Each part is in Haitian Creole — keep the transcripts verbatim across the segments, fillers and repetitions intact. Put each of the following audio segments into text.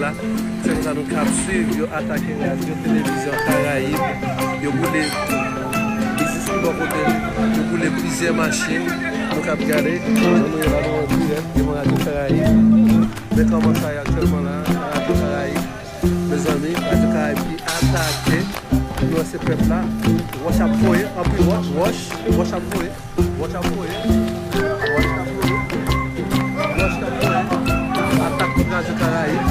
la. Se konsa nou k ap swiv, yo atake Radyo Televizyon Karayib, yo boule biznis ki bò kote l, yo boule plizyè machin, nou k ap gade, jan nou ye la, nou an dirèk devan Radyo Karayib. Men kòman sa ye aktyèlman la, Radyo Karayib, mezanmi, Radyo Karayib ki atake, nou wè se pèp la, wòch ap voye, anpil wòch, wòch, wòch ap voye. Wòch ap voye. Wòch ap voye. Wòch ap voye. Atak kont Radyo Karayib.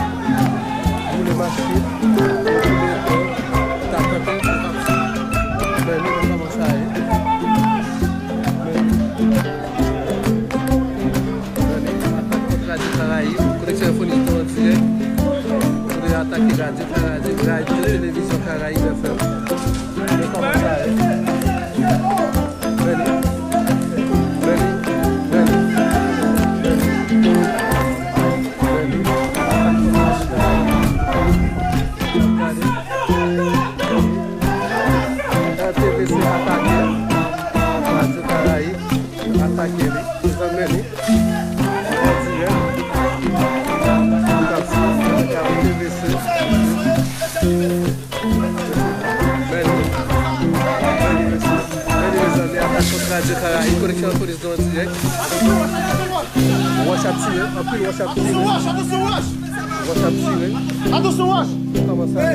Boule machin. Boule, e, atak kont Radyo Karayib. Men nou, men kòman sa ye. Men, men atak kont Radyo Karayib. Koneksyon Enfo News nou an dirèk. Kote yo atake Radyo Karayib. Radyo Televizyon Karayib F M. Men kòman sa ye. Veni. Veni. Veni. Veni. R T V C atake. Radyo Karayib atake li. Mezanmi, veni. An dirèk. R T V C. Men, men, men, mezanmi, atak kont Radyo Karayib, Koneksyon Enfo News nou an dirèk. Wòch ap tire, anpil wòch ap tire. Wòch ap tire. Atansyon wòch! Kòman sa ye?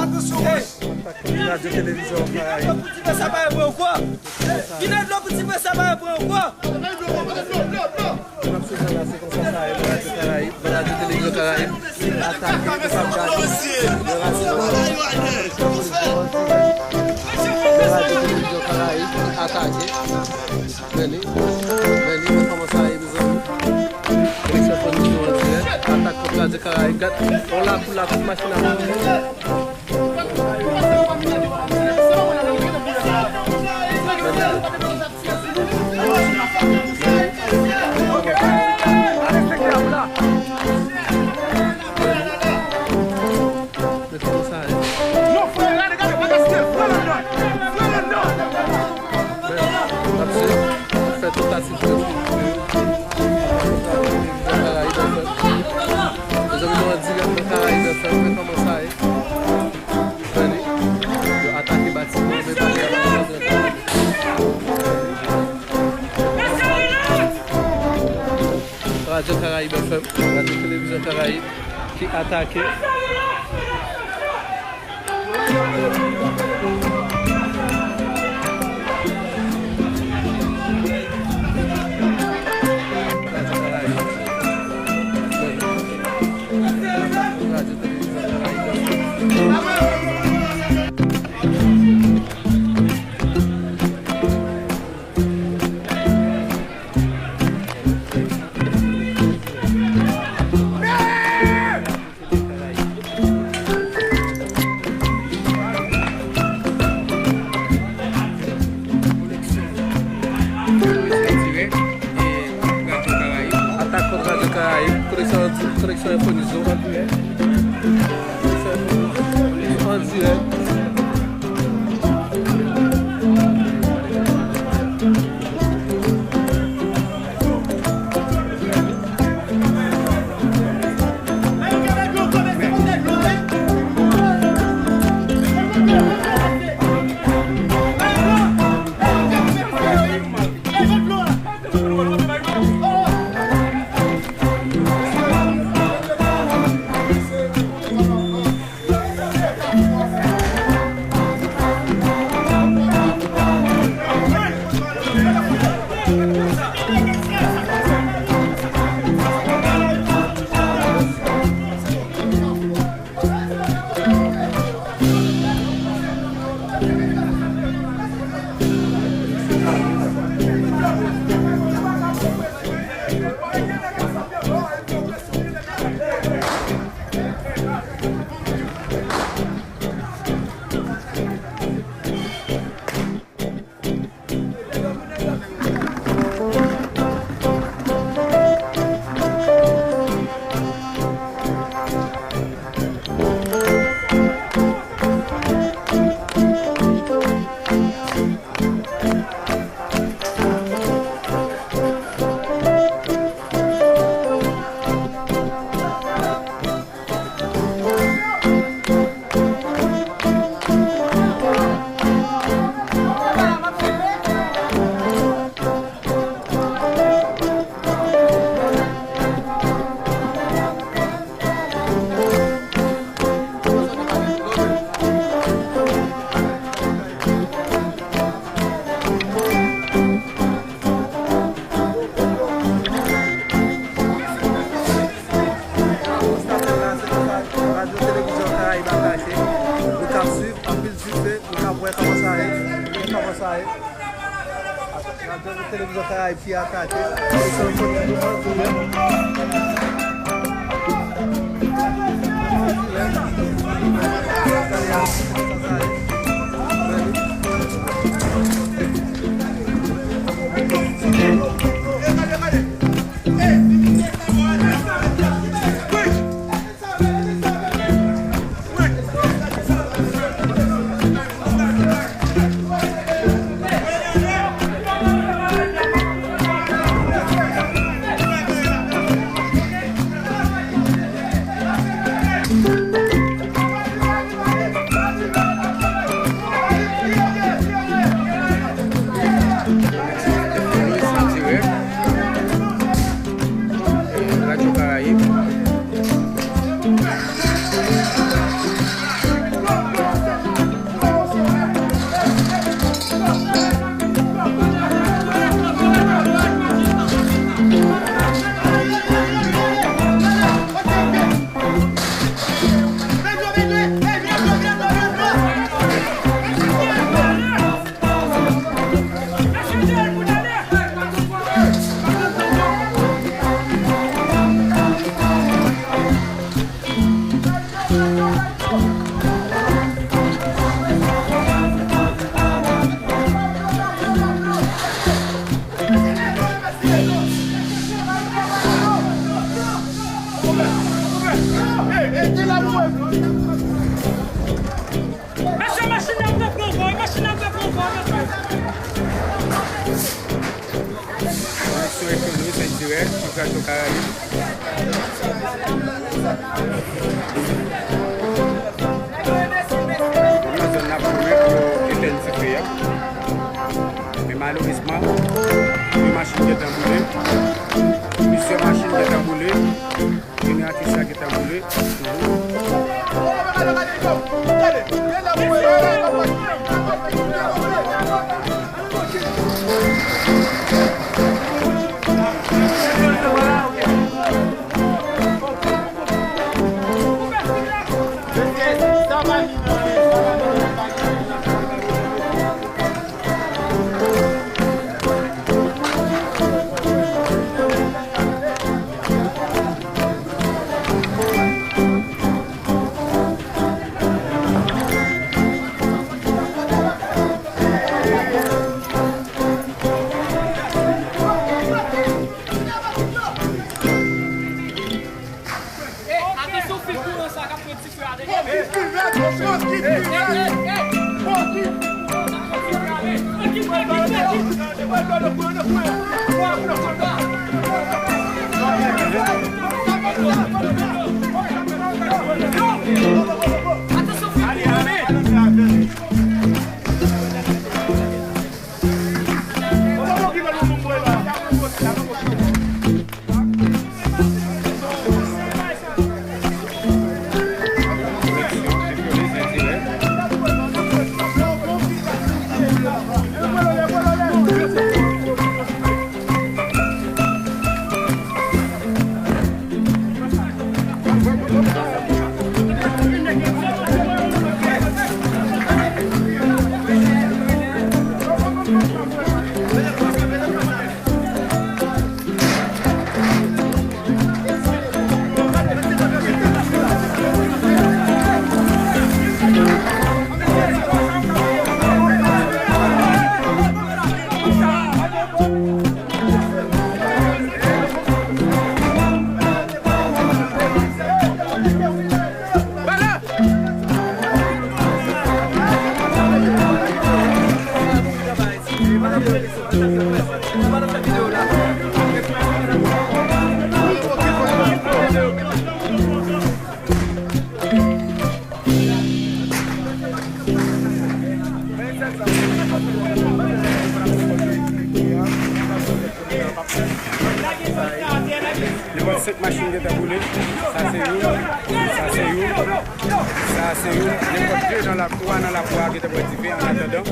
Atansyon wòch! Atak kont Radyo Televizyon Karayib. Kite dlo pou ti pè sa pa reprann ankò. N ap swiv nan la sekans sa a, nan Radyo Karayib, nan Radyo Televizyon Karayib, atake, nou p ap gade, nan Radyo, nan Radyo Televizyon Karayib, atake. Men li, men li, men kòman sa ye, mezanmi. Koneksyon Enfo News nou an dirèk, atak kont Radyo Karayib, gad, on lakou, lakou, machin ap. Fè tantativ pou yo. Mezanmi, nou an dirèk nan Karayib F M, men kòman sa ye. Tande, yo atake batiman, men pa gen anyen. Radyo Karayib F M, Radyo Televizyon Karayib, ki atake. Atak kont Radyo Karayib, koneksyon, koneksyon Enfo News yo, an dirèk. Koneksyon Enfo News yo, an dirèk. Karayib ki akate. Se yon kote de bandi menm. Radyo Karayib. Mesye, machin nan ap pran vò, machin nan ap pran vò, mesye. Koneksyon F M huit en dirèk sou Radyo Karayib. Nan zòn nan ap goumen pou yo etenn dife a. Men malerezman, yon machin gentan boule. Plizyè machin gentan boule. Jeneratris la gentan boule. Atansyon, fil kouran sa k ap pran dife a deja. Nenpòt senk machin gentan boule. Sa se youn. Sa se youn. Sa se youn. Nenpòt de nan lakou a, nan lakou a gentan pran dife an atandan.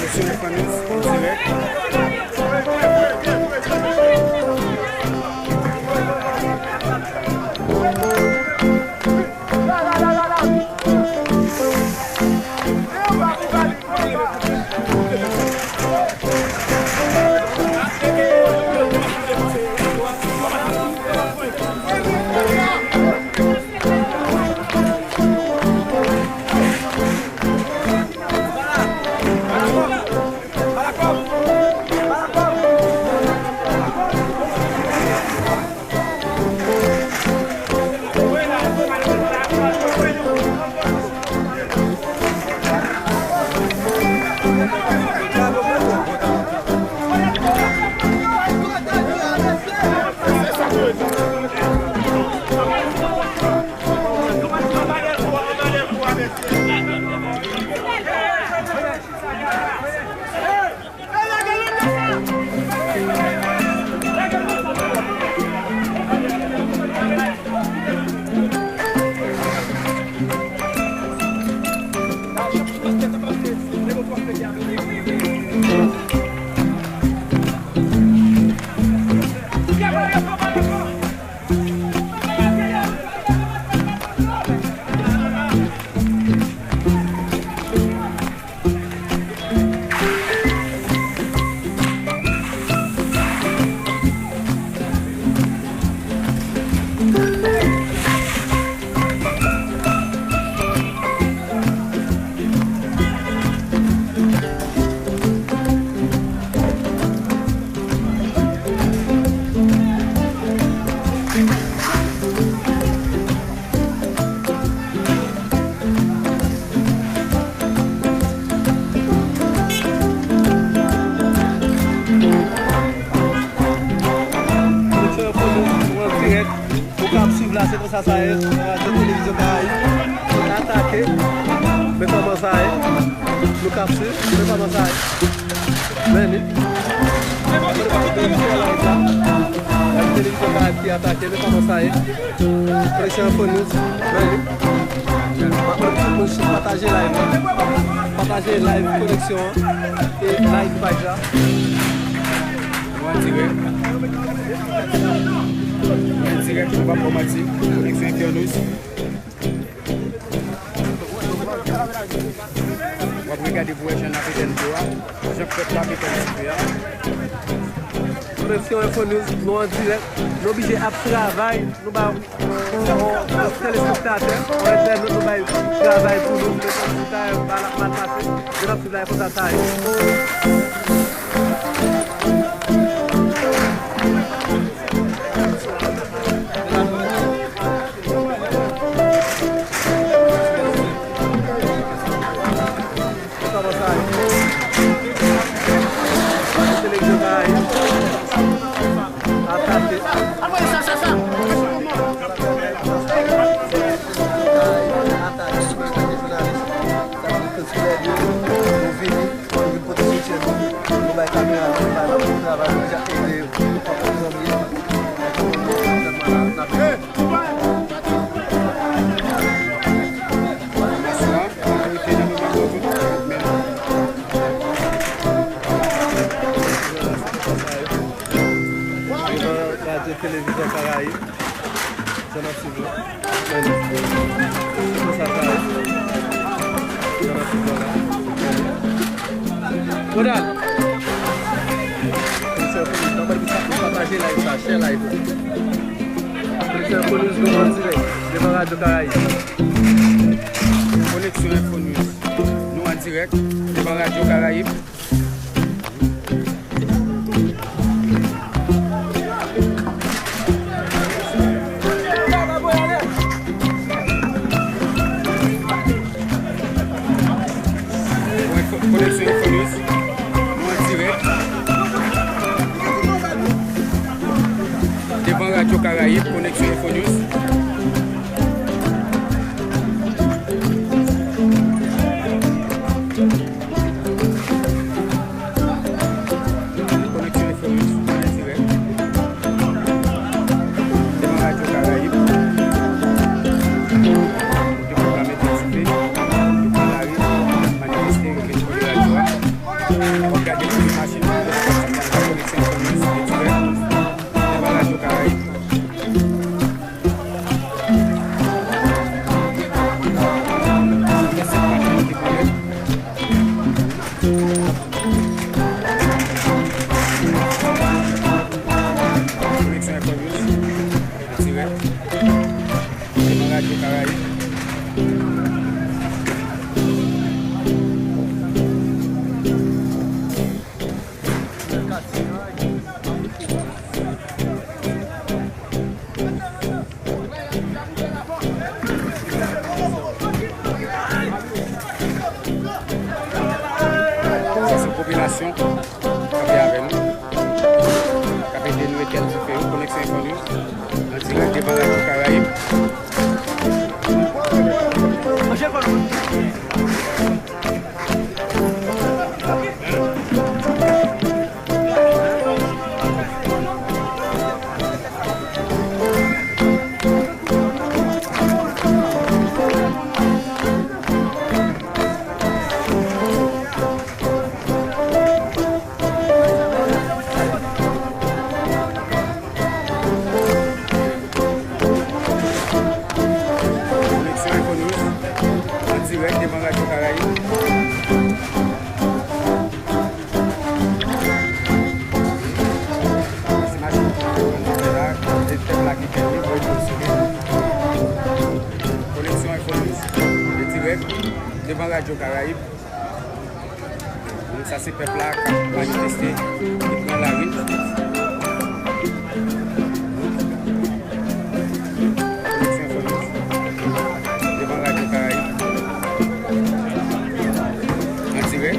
Mesye Lefranis, an dirèk. Kòman sa sa ye, Radyo Televizyon Karayib ki atake. Men kòman sa ye. Nou k ap swiv, men kòman sa ye. Men li. Radyo Televizyon Karayib ki atake, men kòman sa ye. Koneksyon Info News, men li. M ap mande pou tout moun pataje live la. Pataje live koneksyon an e like paj la. Nou an dirèk. Nou an dirèk, nou p ap ba w manti. Koneksyon Info News. W ap regade pou wè jan n ap etenn dlo a, jan pèp la ap etenn dife a. Koneksyon Info News, nou an dirèk. Nou oblije ap travay, nou ba yon telespektatè, yon entènot, nou bay travay pou nou, nou bay travay, ba l ap mal pase, nou ap swiv la, e konsa sa ye. Kòman sa ye? Televizyon Karayib atake. Atake, atake jounalis. Sa vle di ke sou lè de nou vini, nou vin pote soutyen nou. Nou bay kamera, nou bay lòt moun travay, nou deja ede yo. Nou pran kòm zanmi. N ap Radyo Televizyon Karayib, jan n ap swiv la. Jan n ap swiv la. Jan n ap swiv la. Ronald! Pataje live sa, share live. Koneksyon Info News, nou an dirèk devan Radyo Karayib. Koneksyon Info News, nou an dirèk devan Radyo Karayib. Koneksyon Info News, nou an dirèk devan Radyo Karayib, Koneksyon Info News. Koneksyon Info News, an dirèk devan Radyo Karayib. Kote pèp la mete dife, yo pran lari, manifeste, yo vin boule radyo a. W ap gade kote machin yo, Koneksyon Info News, an dirèk devan Radyo Karayib. Koneksyon Info News, an dirèk devan Radyo Karayib. Sa se popilasyon k ap viv avè nou, k ap ede nou etèn dife yo. Koneksyon Info News, an dirèk devan Radyo Karayib. Koneksyon Info News, an dirèk devan Radyo Karayib. Se machin ki nan fè la, se pèp la ki fè li, voye pou l sove. Koneksyon Info News, an dirèk devan Radyo Karayib. Donk sa se pèp la k ap manifeste, ki pran lari. Koneksyon Info News, devan Radyo Karayib, an dirèk.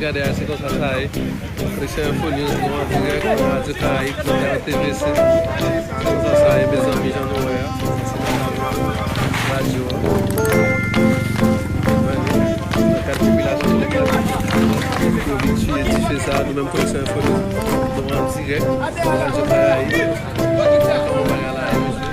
Gade a, se konsa sa ye. Koneksyon Info News, nou an dirèk, Radyo Karayib, nan T V C. Se konsa sa ye, mezanmi, jan nou wè a. Se nan radyo a. Nan kad tribilasyon nèg la, yo vin tiye dife sa, nou menm Koneksyon Info News, nou an dirèk, Radyo Karayib. Kòman bagay la ye, mesye?